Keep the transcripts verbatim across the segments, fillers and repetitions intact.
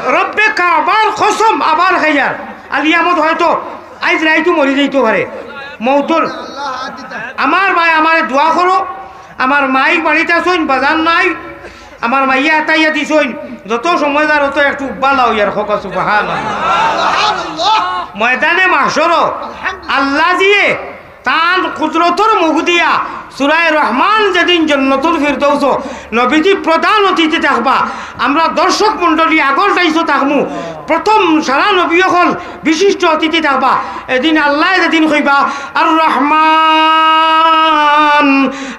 রব্বে কাবার কসম আবার খাইয়ার, আলী আহমদ হয়তো আইজ রাইতো মরি যাইতো পারে। মৌতর আমার ভাই, আমারে দোয়া করো, আমার মাইক বাড়িত আছইন, বাজান নাই, আমার মাইয়া আতাইয়া দিছইন, যত সময় যার অত একটু উব্বালা অইয়ার, কউক্কা সুবহানাল্লাহ। ময়দানে মাহশরো আল্লাজিয়ে তান কুদরতর মুখ দিয়া সূরায়ে রহমান যেদিন জন্নতুল ফিরদৌসো নবীজি প্রধান অতিথি থাকবা, আমরা দর্শক মণ্ডলী আগর দাইছো থাকমু, প্রথম সারা নবী অকল বিশিষ্ট অতিথি থাকবা। এদিন আল্লায় যেদিন কইবা, "আর রহমান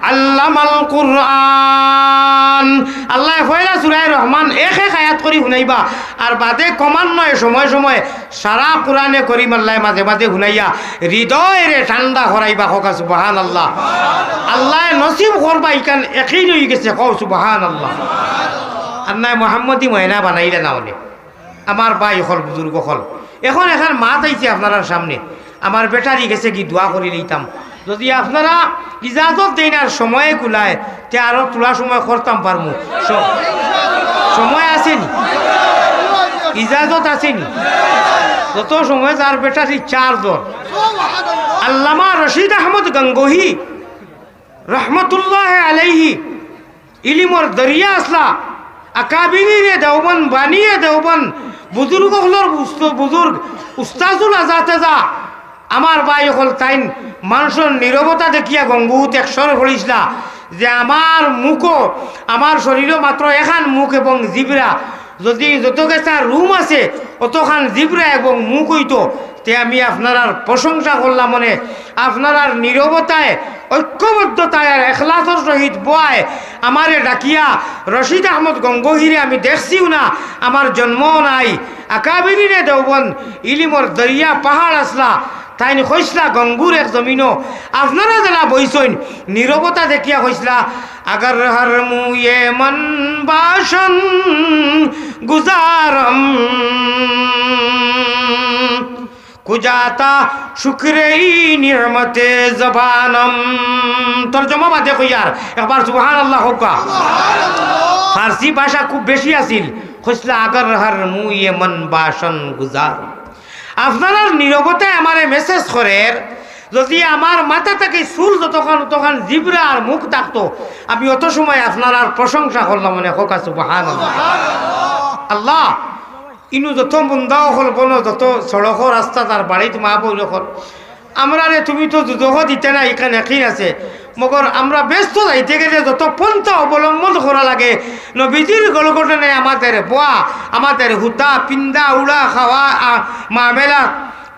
আল্লামাল কুরআন", আল্লায় পয়লা সূরায়ে রহমান এক এক আয়াত করি হুনাইবা, আর বাদে ক্রমান্বয়ে সময় সময় সারা কোরআনে করিম আল্লায় মাঝে মাঝে হুনাইয়া হৃদয়রে ঠান্ডা করাইবা, কউক্কা সুবহানাল্লাহ। আল্লায় নসিব করবা, ইখান একিন অইগেছে, কও সুবহানাল্লাহ। আর নায় মোহাম্মদী ময়না বানাইলা না অনে। আমার ভাই অকল, বুজুর্গ অকল, এখন এখান মাত আইছে আপনারার সামনে, আমার বেটারি গেছে কি দোয়া করি লইতাম। যদি আপনারা ইজাজত দেইন আর সময়ে কুলায়, তে আরো থুড়া সময় করতাম পারমু। স-, সময় আছে নি? ইজাজত আছে নি? যত সময় যার বেটারি চার্জ অর। আল্লামা রশিদ আহমদ গঙ্গোহী রহমতুল্লাহ আলাইহি ইলিমর দরিয়া আছলা। আকাবিরিনে দেওবন্দ, বানিয়ে দেওবন্দ, বুজুর্গ অকলর উস্ত-, বুজুর্গ, উস্তাজুল আজাতেজা, আমার ভাই অকল, তাইন মানষর নীরবতা দেখিয়া গঙ্গুহুত একশর পড়িছলা যে আমার মুখো, আমার শরীরো মাত্র এখান মুখ এবং জিবরা, যদি যত গেছা রুম আছে, অতখান জিবরা এবং মুখ অইতো, তে আমি আপনারার প্রশংসা করলাম অনে। আপনারার নীরবতায়, ঐক্যবদ্ধতায় আর এখলাসর সহিত বওয়ায় আমারে ডাকিয়া রশিদ আহমদ গঙ্গোহীরে আমি দেখছিও না, আমার জন্মও নাই। আকাবিরিনে দেওবন্দ, ইলিমর দরিয়া পাহাড় আছলা, তাইন কইছলা গঙ্গুর এক জমিনো আপনারা যেলা বইছইন, নীরবতা দেখিয়া কইছলা, "আগর হর মুয়ে মন বাশন গুজারম, কুজাতা শুকরে ই নিয়মতে জবানম।" তর্জমা বাদে কইয়ার, একবার সুবহানাল্লাহ কউক্কা। ফার্সি ভাষা খুব বেশি আছিল, কইছলা, "আগর হর মুয়ে মন বাশন গুজারম।" আপনারার নীরবতায় আমারে মেসেজ করের, যদি আমার মাথা থাকি চুল যতখান, অতখান জিবরা আর মুখ থাকতো, আমি অত সময় আপনারার প্রশংসা করলাম অনে, কউক্কা সুবহানাল্লাহ। আল্লাহ, ইনো যত মুন্দা অকল বনো, যত সড়কো রাস্তাত আর বাড়িত মা বইন অকল, আমরারে তুমি তো দুজখো দিতে না, ইখান একিন আছে। মগর আমরা বেহেস্তো যাইতে গেলে যত পন্থা অবলম্বন করা লাগে, নবীজির গলগটনে আমাদের বওয়া, আমাদের হুতা, পিন্দা, উড়া, খাওয়া, আ, মামেলা,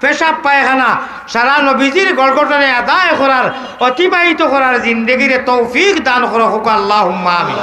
পেশাব, পায়খানা, সারা নবীজির গলগটনে আদায় করার, অতিবাহিত করার জিন্দেগিরে তৌফিক দান করো, কউক্কা আল্লাহুম্মা আমিন।